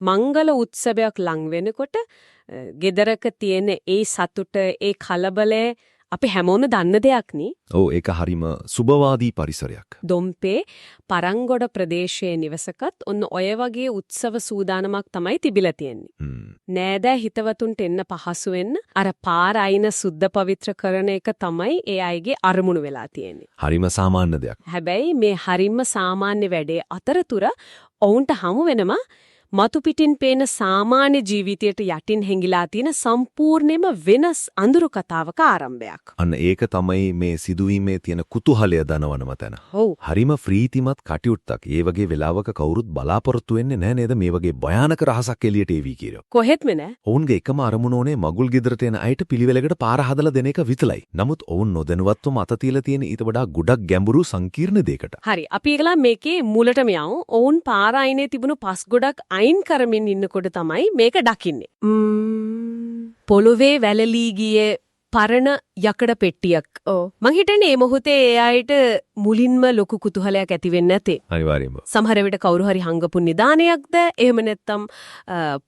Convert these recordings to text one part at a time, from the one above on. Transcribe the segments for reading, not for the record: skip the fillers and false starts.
මංගල උත්සවයක් ලං වෙනකොට ගෙදරක තියෙන ඒ සතුට, ඒ කලබලය අපි හැමෝම දන්න දෙයක් නේ. ඔව්, ඒක හරිම සුබවාදී පරිසරයක්. දොම්පේ පරංගොඩ ප්‍රදේශයේ නිවසකත් ඔන්න ඔය වගේ උත්සව සූදානමක් තමයි තිබිලා තියෙන්නේ. නෑදෑ හිතවතුන්ට එන්න පහසු වෙන්න අර පාර අයින සුද්ධ පවිත්‍ර කරන එක තමයි ඒ අයගේ අරමුණු වෙලා තියෙන්නේ. හරිම සාමාන්‍ය දෙයක්. හැබැයි මේ හරිම සාමාන්‍ය වැඩේ අතරතුර ඔවුන්ට හමු වෙනම මතු පිටින් පේන සාමාන්‍ය ජීවිතයට යටින් හැංගිලා තියෙන සම්පූර්ණයෙන්ම වෙනස් අඳුරු කතාවක ආරම්භයක්. අන්න ඒක තමයි මේ සිදුවීමේ තියෙන කුතුහලය දනවනම තැන. ඔව්. හරිම ප්‍රීතිමත් කටයුත්තක්. ඒ වගේ වෙලාවක කවුරුත් බලාපොරොත්තු වෙන්නේ නැහැ නේද මේ වගේ භයානක රහසක් එළියට ඒවි කියලා. කොහෙත්ම නෑ. ඔවුන්ගේ එකම අරමුණ ඕනේ මගුල් ගෙදරට එන අයට පිළිවෙලකට පාර හදලා දෙන එක විතරයි. නමුත් ඔවුන් නොදැනුවත්වම අත තියලා තියෙන ඊට වඩා ගොඩක් ගැඹුරු සංකීර්ණ දෙයකට. හරි. අපි ඒකලා මේකේ මුලටම යමු. ඔවුන් පාර අයිනේ තිබුණු පස් ගොඩක් අයින් කරමින් ඉන්නකොට තමයි මේක දකින්නේ. පොළොවේ වැළලී ගියේ පරණ යකඩ පෙට්ටියක්. ඔව්. මං හිතන්නේ මේ මොහොතේ ඒ අයට මුලින්ම ලොකු කුතුහලයක් ඇති වෙන්නේ නැතේ. අනිවාර්යයෙන්ම. සමහර විට කවුරු හරි හංගපු නිදානයක්ද, එහෙම නැත්නම්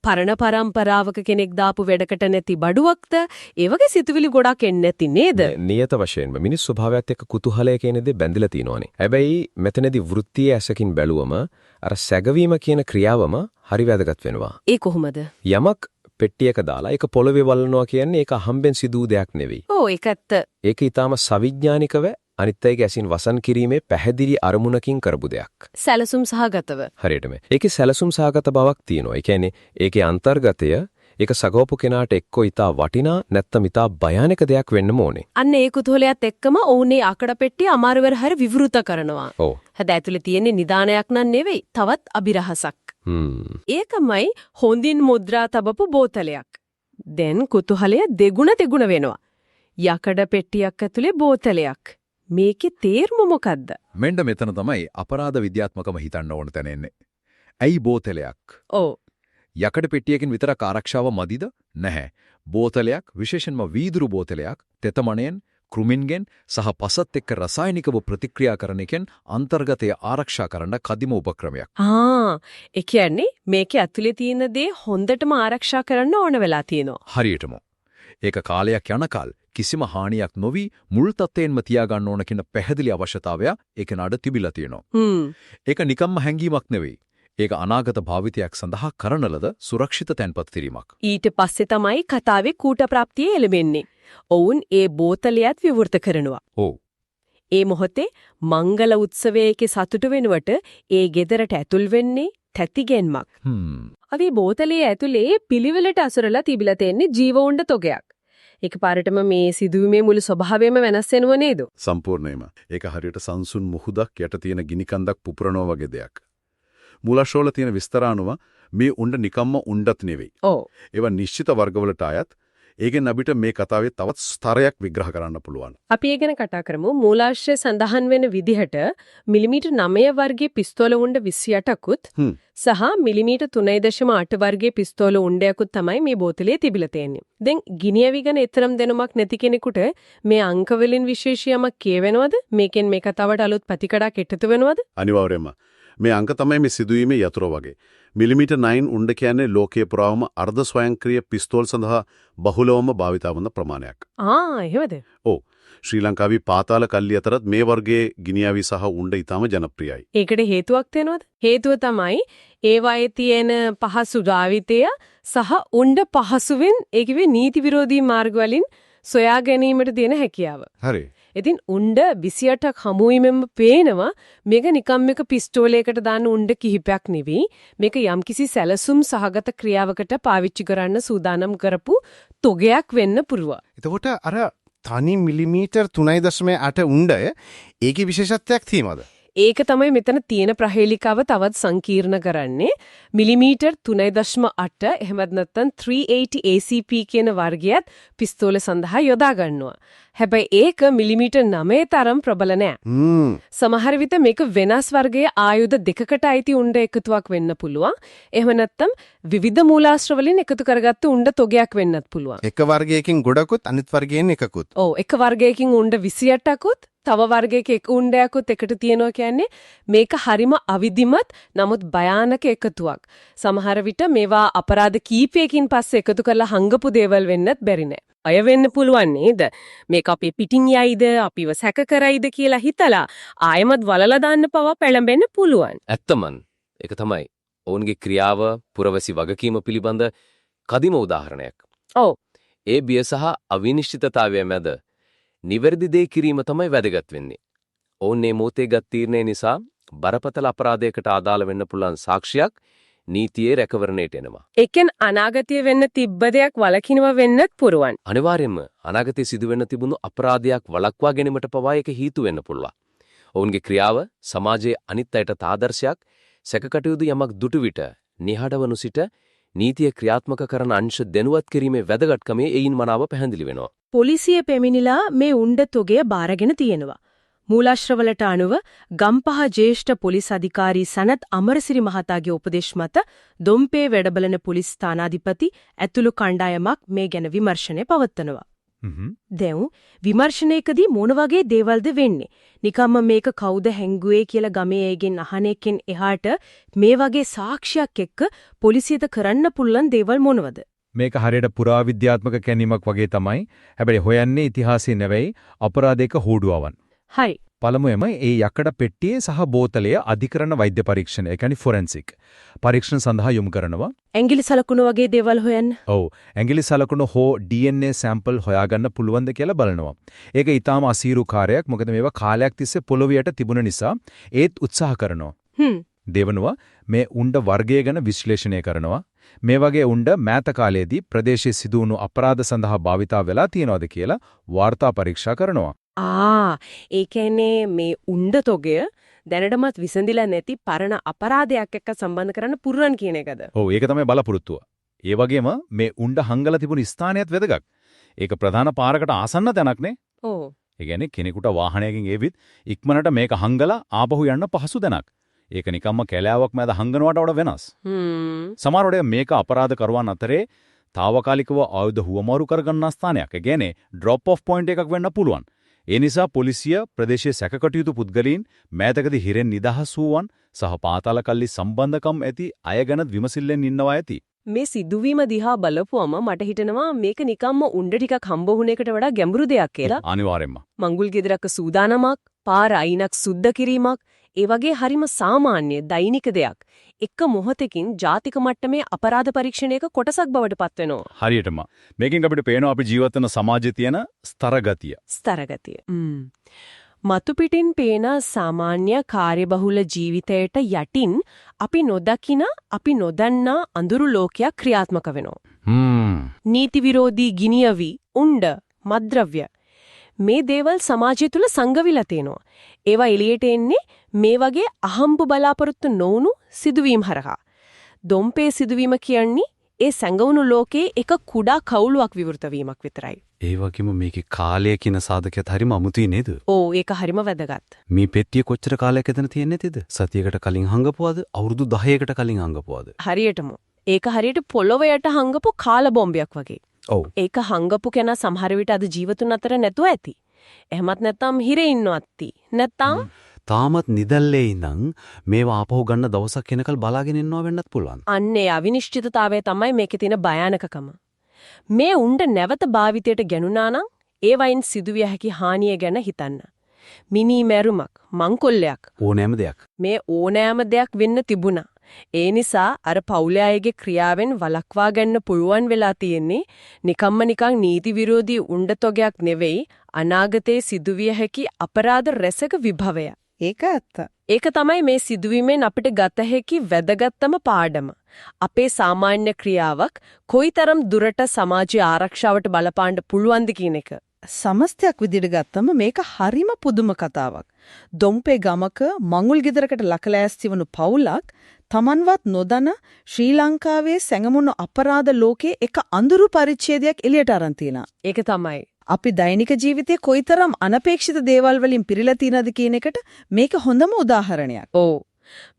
පරණ පරම්පරාවක කෙනෙක් දාපු වැඩකට නැති බඩුවක්ද, ඒ වගේ සිතුවිලි ගොඩක් එන්නේ නැති නේද? නියත වශයෙන්ම මිනිස් ස්වභාවයත් එක්ක කුතුහලය කියන දේ බැඳිලා තියෙනවානේ. හැබැයි මෙතනදී වෘත්තීය ඇසකින් බැලුවම අර සැගවීම කියන ක්‍රියාවම හරි වැදගත් වෙනවා. ඒ කොහොමද? යමක් පෙට්ටියක දාලා ඒක පොළවේ වල්නවා කියන්නේ ඒක අහම්බෙන් සිදු වූ දෙයක් නෙවෙයි. ඔව්, ඒක ඇත්ත. ඒක ඊටාම සවිඥානිකව අනිත් අයගේ ඇසින් වසන් කිරීමේ පැහැදිලි අරමුණකින් කරපු දෙයක්. සැලසුම් සහගතව. හරියටම. ඒකේ සැලසුම් සහගත බවක් තියෙනවා. ඒ කියන්නේ ඒකේ අන්තර්ගතය ඒක සගවපු කෙනාට එක්කෝ ඊටා වටිනා නැත්තම් ඊටා භයානක දෙයක් වෙන්නම ඕනේ. අන්න ඒ කුතුහලයත් එක්කම ඔවුන් ඒ අකඩ පෙට්ටිය අමාරුවර හරි විවෘත කරනවා. ඔව්. හැබැයි ඇතුලේ තියෙන්නේ නිදානයක් නන් නෙවෙයි, තවත් අභිරහසක්. ඒකමයි හොඳින් මුද්‍රා තබපු බෝතලයක්. දැන් කුතුහලය දෙගුණ දෙගුණ වෙනවා. යකඩ පෙට්ටියක් ඇතුලේ බෝතලයක්. මේකේ තේරුම මොකද්ද? මෙන්න මෙතන තමයි අපරාධ විද්‍යාත්මකම හිතන්න ඕන තැන එන්නේ. ඇයි බෝතලයක්? ඔව්. යකඩ පෙට්ටියකින් විතරක් ආරක්ෂාව මදිද? නැහැ. බෝතලයක්, විශේෂයෙන්ම වීදුරු බෝතලයක්, තෙතමණයෙන්, කෘමින්ගෙන් සහ පසත් එක්ක රසායනිකව ප්‍රතික්‍රියා කරන එකෙන් අන්තර්ගතය ආරක්ෂා කරන්න කදිම උපක්‍රමයක්. ආ, ඒ කියන්නේ මේකේ ඇතුලේ තියෙන දේ හොඳටම ආරක්ෂා කරන්න ඕන වෙලා තියෙනවා. හරියටම. ඒක කාලයක් යනකල් කිසිම හානියක් නොවි මුල් තත්ත්වයෙන්ම තියාගන්න ඕන කියන පැහැදිලි අවශ්‍යතාවය ඒක නාඩ තිබිලා තියෙනවා. ඒක නිකම්ම හැංගීමක් නෙවෙයි. ඒක අනාගත භාවිතයක් සඳහා කරන ලද සුරක්ෂිත තැන්පත් කිරීමක්. ඊට පස්සේ තමයි කතාවේ කූට ප්‍රාප්තිය එළඹෙන්නේ. ඔවුන් ඒ බෝතලයත් විවෘත කරනවා. ඔව්. ඒ මොහොතේ මංගල උත්සවයේක සතුට වෙනුවට ඒ ගෙදරට ඇතුල් වෙන්නේ තැතිගෙන්මක්. අපි බෝතලයේ ඇතුලේ පිළිවෙලට අසුරලා තිබිලා තියෙන්නේ ජීව උණ්ඩ තොගයක්. එකපාරටම මේ සිදුවීමේ මුළු ස්වභාවයම වෙනස් වෙනව නේද? සම්පූර්ණයෙන්ම. ඒක හරියට සංසුන් මුහුදක් යට තියෙන ගිනි කන්දක් පුපුරනවා වගේ දෙයක්. මූලාශ්‍රවල තියෙන විස්තර අනුව මේ උණ්ඩ නිකම්ම උණ්ඩත් නෙවෙයි. ඔව්. ඒවා නිශ්චිත වර්ගවලට අයත්. ඒකෙන් අපිට මේ කතාවේ තවත් ස්තරයක් විග්‍රහ කරන්න පුළුවන්. අපි ඒ ගැන කතා කරමු. මූලාශ්‍රයේ සඳහන් වෙන විදිහට මිලිමීටර් 9 වර්ගයේ පිස්තෝල උණ්ඩ 28කුත් සහ මිලිමීටර් 3.8 වර්ගයේ පිස්තෝල උණ්ඩයකුත් තමයි මේ බෝතලේ තිබිලා තියෙන්නේ. දැන් ගිනි අවි ගැන එතරම් දැනුමක් නැති කෙනෙකුට මේ අංක වලින් විශේෂ යමක් කියවෙනවද? මේකෙන් මේ කතාවට අලුත් පැතිකඩක් එකතු වෙනවද? අනිවාර්යයෙන්ම. මේ අංක තමයි මේ සිදුවීමේ යතුර වගේ. මිලිමීටර් 9 උණ්ඩ කියන්නේ ලෝකයේ පුරාම අර්ධ ස්වයංක්‍රීය පිස්තෝල් සඳහා බහුලවම භාවිතා වන ප්‍රමාණයක්. ආ, එහෙමද? ඔව්. ශ්‍රී ලංකාවේ පාතාල කල්ලි අතරත් මේ වර්ගයේ ගිනි අවි සහ උණ්ඩ ඉතාම ජනප්‍රියයි. ඒකට හේතුවක් තියෙනවද? හේතුව තමයි ඒවායේ තියෙන පහසු භාවිතය සහ උණ්ඩ පහසුවෙන් ඒ කිව්වේ නීති විරෝධී මාර්ග වලින් සොයා ගැනීමට තියෙන හැකියාව. හරි. ඉතින් උණ්ඩ 28ක් හමු වීමෙන්ම පේනවා මේක නිකම් එක පිස්තෝලයකට දාන උණ්ඩ කිහිපයක් නෙවෙයි. මේක යම්කිසි සැලසුම් සහගත ක්‍රියාවකට පාවිච්චි කරන්න සූදානම් කරපු තොගයක් වෙන්න පුළුවන්. එතකොට අර තනි මිලිමීටර් 3.8 උණ්ඩය ඒකේ විශේෂත්වයක් තියෙනවද? ඒක තමයි මෙතන තියෙන ප්‍රහේලිකාව තවත් සංකීර්ණ කරන්නේ. මිලිමීටර් 3.8 එහෙමත් නැත්නම් 380 ACP කියන වර්ගයත් පිස්තෝල සඳහා යොදා ගන්නවා. හැබැයි ඒක මිලිමීටර් 9 තරම් ප්‍රබල නෑ. සමහර විට මේක වෙනස් වර්ගයේ ආයුධ දෙකකට අයිති උණ්ඩ එකතුවක් වෙන්න පුළුවන්. එහෙම නැත්නම් විවිධ මූලාශ්‍ර වලින් එකතු කරගත්ත උණ්ඩ තොගයක් වෙන්නත් පුළුවන්. එක වර්ගයකින් ගොඩකුත් අනිත් වර්ගයෙන් එකකුත්. ඔව්, එක වර්ගයකින් උණ්ඩ 28කුත් තව වර්ගයක එක උණ්ඩයක්වත් එකට තියෙනවා කියන්නේ මේක හරිම අවිධිමත් නමුත් භයානක එකතුවක්. සමහර විට මේවා අපරාධ කීපයකින් පස්සේ එකතු කරලා හංගපු දේවල් වෙන්නත් බැරි නෑ. අය වෙන්න පුළුවන් නේද? මේක අපේ පිටින් යයිද අපිව සැක කරයිද කියලා හිතලා ආයෙමත් වලලා දාන්න පවා පෙළඹෙන්න පුළුවන්. ඇත්තමන් ඒක තමයි ඔවුන්ගේ ක්‍රියාව පුරවැසි වගකීම පිළිබඳ කදිම උදාහරණයක්. ඔව්. ඒ බිය සහ අවිනිශ්චිතතාවය මැද නිවැරදි දේ කිරීම තමයි වැදගත් වෙන්නේ. ඔවුන් මේ මොහොතේ ගත් තීරණය නිසා බරපතල අපරාධයකට අදාළ වෙන්න පුළුවන් සාක්ෂියක් නීතියේ රැකවරණයට එනවා. ඒකෙන් අනාගතය වෙන්න තිබ්බ දෙයක් වළකිනව වෙන්නත් පුරුවන්. අනිවාර්යයෙන්ම අනාගතයේ සිදු වෙන්න තිබුණු අපරාධයක් වළක්වා ගැනීමට පවා ඒක හේතු වෙන්න පුළුවන්. ඔවුන්ගේ ක්‍රියාව සමාජයේ අනිත් අයට ආදර්ශයක්, සැකකටයුතු යමක් දුටු විට නිහඬව නොසිට නීතිය ක්‍රියාත්මක කරන අංශ දැනුවත් කිරීමේ වැදගත්කම එයින් මනාව පැහැදිලි වෙනවා. පොලිසිය පැමිණිලා මේ උණ්ඩ තොගය බාරගෙන තියෙනවා. මූලාශ්‍රවලට අනුව ගම්පහ ජ්‍යෙෂ්ඨ පොලිස් අධිකාරී සනත් අමරසිරි මහතාගේ උපදෙස් මත දොම්පේ වැඩබලන පොලිස් ස්ථානාධිපති ඇතුළු කණ්ඩායමක් මේ ගැන විමර්ශනය පවත්වනවා. දැන් විමර්ශනයකදී මොන වගේ දේවල්ද වෙන්නේ? නිකම්ම මේක කවුද හැංගුවේ කියලා ගමේ අයගෙන් අහන එකෙන් එහාට මේ වගේ සාක්ෂියක් එක්ක පොලිසියට කරන්න පුළුවන් දේවල් මොනවද? මේක හරියට පුරාවිද්‍යාත්මක කැණීමක් වගේ තමයි. හැබැයි හොයන්නේ ඉතිහාසය නෙවෙයි අපරාධයක හෝඩුවවන්. හරි. පළමුවෙන්ම ඒ යකඩ පෙට්ටියේ සහ බෝතලය අධිකරණ වෛද්‍ය පරීක්ෂණ, ඒ කියන්නේ ෆොරෙන්සික් පරීක්ෂණ සඳහා යොමු කරනවා. ඇඟිලි සලකුණු වගේ දේවල් හොයන්න. ඔව්. ඇඟිලි සලකුණු හෝ DNA sample හොයාගන්න පුළුවන්ද කියලා බලනවා. ඒක ඊටාම අසීරු කාර්යයක්. මොකද මේවා කාලයක් තිස්සේ පොළොව යට තිබුණ නිසා ඒත් උත්සාහ කරනවා. දෙවනුව මේ උණ්ඩ වර්ගය ගැන විශ්ලේෂණය කරනවා. මේ වගේ උණ්ඩ මෑත කාලයේදී ප්‍රදේශයේ සිදු වුණු අපරාධ සඳහා භාවිතා වෙලා තියෙනවද කියලා වාර්තා පරීක්ෂා කරනවා. ඒ කියන්නේ මේ උණ්ඩ තොගය දැනටමත් විසඳිලා නැති පරණ අපරාධයක් එක්ක සම්බන්ධ කරන්න පුරුවන් කියන එකද? ඔව්, ඒක තමයි බලාපොරොත්තුව. ඒ වගේම මේ උණ්ඩ හංගලා තිබුණු ස්ථානයත් වැදගත්. ඒක ප්‍රධාන පාරකට ආසන්න තැනක් නේ. ඔව්. ඒ කියන්නේ කෙනෙකුට වාහනයකින් එවිත් ඉක්මනට මේක හංගලා ආපහු යන්න පහසු තැනක්. ඒක නිකම්ම කැලෑවක් මැද හංගනවට වඩා වෙනස්. සමහර වෙලාවට මේක අපරාධකරුවන් අතරේ තාවකාලිකව ආයුධ හුවමාරු කරගන්න ස්ථානයක්. ඒ කියන්නේ ඩ්‍රොප් ඔෆ් පොයින්ට් එකක් වෙන්න පුළුවන්. ඒ නිසා පොලිසිය ප්‍රදේශයේ සැකකටයුතු පුද්ගලයන් මෑතකදී හිරෙන් නිදහස් වූවන් සහ පාතාල කල්ලි සම්බන්ධකම් ඇති අය ගැන විමසිල්ලෙන් ඉන්නවා ඇති. මේ සිදුවීම දිහා බලපුවම මට හිතෙනවා මේක නිකම්ම උණ්ඩ ටිකක් හම්බ වුණ එකට වඩා ගැඹුරු දෙයක් කියලා. අනිවාර්යෙන්ම. මංගුල් ගෙදරක සූදානමක්, පාර අයිනක් සුද්ධ කිරීමක්, ඒ වගේ හරිම සාමාන්‍ය දෛනික දෙයක්. එක මොහොතකින් ජාතික මට්ටමේ අපරාධ පරීක්ෂණයක කොටසක් බවට පත් වෙනවා. හරියටම. මේකෙන් අපිට පේනවා අපි ජීවත් වෙන සමාජයේ තියෙන ස්තරගතිය. ස්තරගතිය. මතු පිටින් පේන සාමාන්‍ය කාර්යබහුල ජීවිතයට යටින් අපි නොදකින, අපි නොදන්නා අඳුරු ලෝකයක් ක්‍රියාත්මක වෙනවා. නීති විරෝධී ගිනියවි, උණ්ඩ, මත්ද්‍රව්‍ය මේ දේවල් සමාජය තුළ සංගවිලා තියෙනවා. ඒවා එළියට එන්නේ මේ වගේ අහම්බු බලාපොරොත්තු නොවුණු සිදුවීම් හරහා. දොම්පේ සිදුවීම කියන්නේ ඒ සැඟවුණු ලෝකයේ එක කුඩා කවුළුවක් විවෘත වීමක් විතරයි. ඒ වගේම මේකේ කාලය කියන සාධකයත් හරිම අමුතුයි නේද? ඔව්, ඒක හරිම වැදගත්. මේ පෙට්ටිය කොච්චර කාලයක් එතන තියෙන්නේ නැතිද? සතියකට කලින් හංගපුවාද? අවුරුදු 10කට කලින් හංගපුවාද? හරියටම. ඒක හරියට පොළොව යට හංගපු කාල බෝම්බයක් වගේ. ඔව්. ඒක හංගපු කෙනා සමහර විට අද ජීවතුන් අතර නැතුව ඇති. එහෙමත් නැත්නම් හිරේ ඉන්නවත්. නැත්නම් තාමත් නිදැල්ලේ ඉඳන් මේවා ආපහු ගන්න දවසක් එනකල් බලාගෙන ඉන්නවා වෙන්නත් පුළුවන්. අන්න ඒ අවිනිශ්චිතතාවය තමයි මේකේ තියෙන භයානකකම. මේ උණ්ඩ නැවත භාවිතයට ගැනුණා නම් ඒ වයින් සිදුවිය හැකි හානිය ගැන හිතන්න. මිනි මැරුමක්, මංකොල්ලයක්, ඕනෑම දෙයක්. මේ ඕනෑම දෙයක් වෙන්න තිබුණා. ඒ නිසා අර පවුලේ අයගේ ක්‍රියාවෙන් වළක්වා ගන්න පුළුවන් වෙලා තියෙන්නේ නිකම්ම නිකං නීති විරෝධී උණ්ඩ තොගයක් නෙවෙයි, අනාගතයේ සිදුවිය හැකි අපරාධ රැසක විභවය. ඒක ඇත්ත. ඒක තමයි මේ සිදුවීමෙන් අපිට ගත හැකි වැදගත්තම පාඩම. අපේ සාමාන්‍ය ක්‍රියාවක් කොයිතරම් දුරට සමාජයේ ආරක්ෂාවට බලපාන්න පුළුවන්ද කියන එක. සමස්තයක් විදිහට ගත්තම මේක හරිම පුදුම කතාවක්. දොම්පේ ගමක මඟුල් ගෙදරකට ලකලෑස්ති වුණු පවුලක් තමන්වත් නොදන ශ්‍රී ලංකාවේ සැඟමුණු අපරාධ ලෝකයේ එක අඳුරු පරිච්ඡේදයක් එළියට අරන් තියෙනවා. ඒක තමයි. අපි දෛනික ජීවිතයේ කොයිතරම් අනපේක්ෂිත දේවල් වලින් පිරීලා තියෙනවද කියන එකට මේක හොඳම උදාහරණයක්. ඔව්.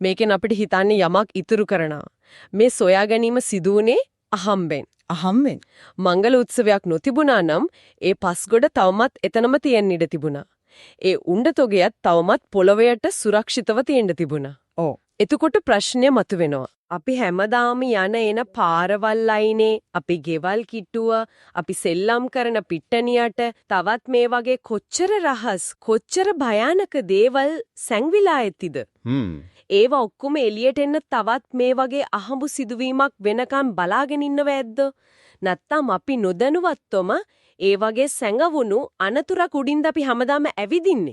මේකෙන් අපිට හිතන්නේ යමක් ඉතුරු කරනවා. මේ සොයා ගැනීම සිදු වුණේ අහම්බෙන්. අහම්බෙන්. මංගල උත්සවයක් නොතිබුණා නම් ඒ පස්ගොඩ තවමත් එතනම තියෙන්න ඉඩ තිබුණා. ඒ උණ්ඩ තොගයත් තවමත් පොළවයට සුරක්ෂිතව තියෙන්න තිබුණා. ඔව්. එතකොට ප්‍රශ්නය මතුවෙනවා. අපි හැමදාම යන එන පාරවල් අයිනේ, අපි ගෙවල් කිට්ටුව, අපි සෙල්ලම් කරන පිට්ටනියට තවත් මේ වගේ කොච්චර රහස්, කොච්චර භයානක දේවල් සැංවිලා ඇතිද? ඒවා ඔක්කොම එළියට එන්න තවත් මේ වගේ අහඹු සිදුවීමක් වෙනකන් බලාගෙන ඉන්නව ඇද්ද? නැත්තම් අපි නොදැනුවත්වම ඒ වගේ සැඟවුණු අනතුරක් උඩින්ද අපි හැමදාම ඇවිදින්නේ?